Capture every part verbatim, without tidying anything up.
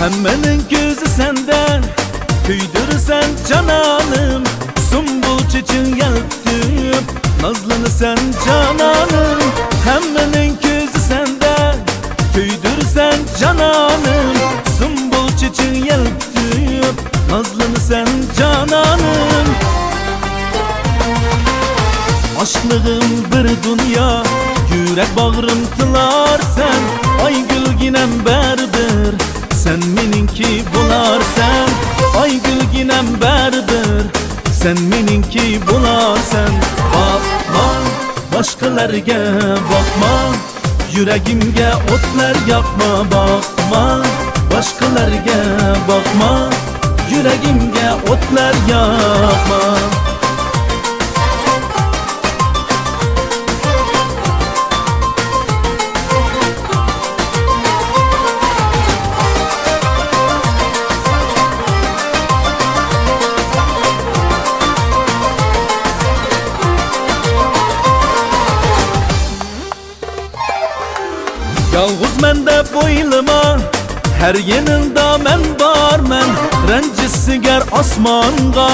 ھەممىنىڭ كۆزى سەندە، كۆيدۈرىسەن جانانىم. سۇمبۇل چېچىڭ يەلپۈپ، نازلىنىسەن جانانىم. ھەممىنىڭ كۆزى سەندە، كۆيدۈرىسەن جانانىم. سۇمبۇل چېچىڭ يەلپۈپ، نازلىنىسەن جانانىم. ئاشىقلىقىم بىر دۇنيا، يۈرەك باغرىم تىلارسەن. ئايگۈلگىنەم بەرىبىر، سەن مېنىڭكى بولارسەن. ئايگۈلگىنەم بەرىبىر، سەن مېنىڭكى بولارسەن. باقما، باشقىلارغا باقما، يۈرىكىمگە ئوتلار ياقما. باقما، باشقىلارغا باقما، يۈرىكىمگە ئوتلار ياقما. يالغۇزمەن دەپ ئويلىما، ھەر يېنىڭدا مەن بارمەن. رەنجىتسىگەر ئاسمانغا،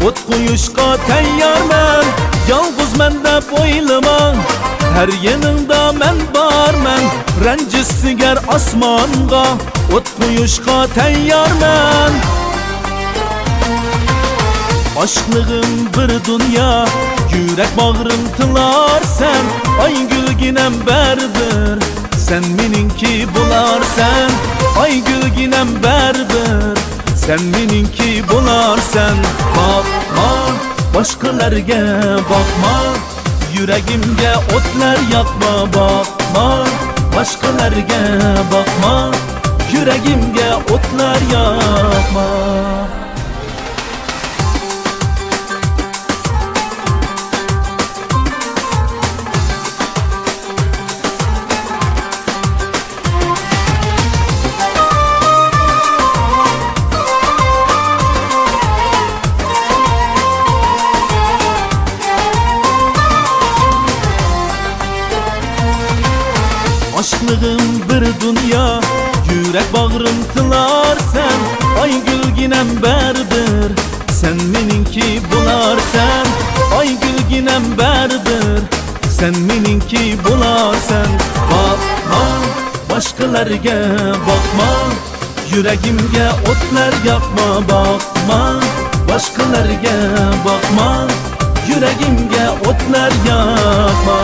ئوت قويۇشقا تەييارمەن. يالغۇزمەن دەپ ئويلىما، ھەر يېنىڭدا مەن بارمەن. رەنجىتسىگەر ئاسمانغا، ئوت قويۇشقا تەييارمەن. ئاشىقلىقىم بىر دۇنيا، يۈرەك باغرىم تىلارسەن. ئايگۈلگىنەم بەرىبىر، سەن مېنىڭكى بولارسەن. ئايگۈلگىنەم بەرىبىر، سەن مېنىڭكى بولارسەن. باقما، باشقىلارغا باقما، يۈرىكىمگە ئوتلار ياقما. باقما، باشقىلارغا باقما، يۈرىكىمگە ئوتلار ياقما. ئاشىقلىقىم بىر دۇنيا، يۈرەك باغرىم تىلارسەن. ئايگۈلگىنەم بەرىبىر، سەن مېنىڭكى بولارسەن. ئايگۈلگىنەم بەرىبىر، سەن مېنىڭكى بولارسەن. باقما، باشقىلارغا باقما، يۈرىكىمگە ئوتلار ياقما. باقما، باشقىلارغا باقما، يۈرىكىمگە ئوتلار ياقما.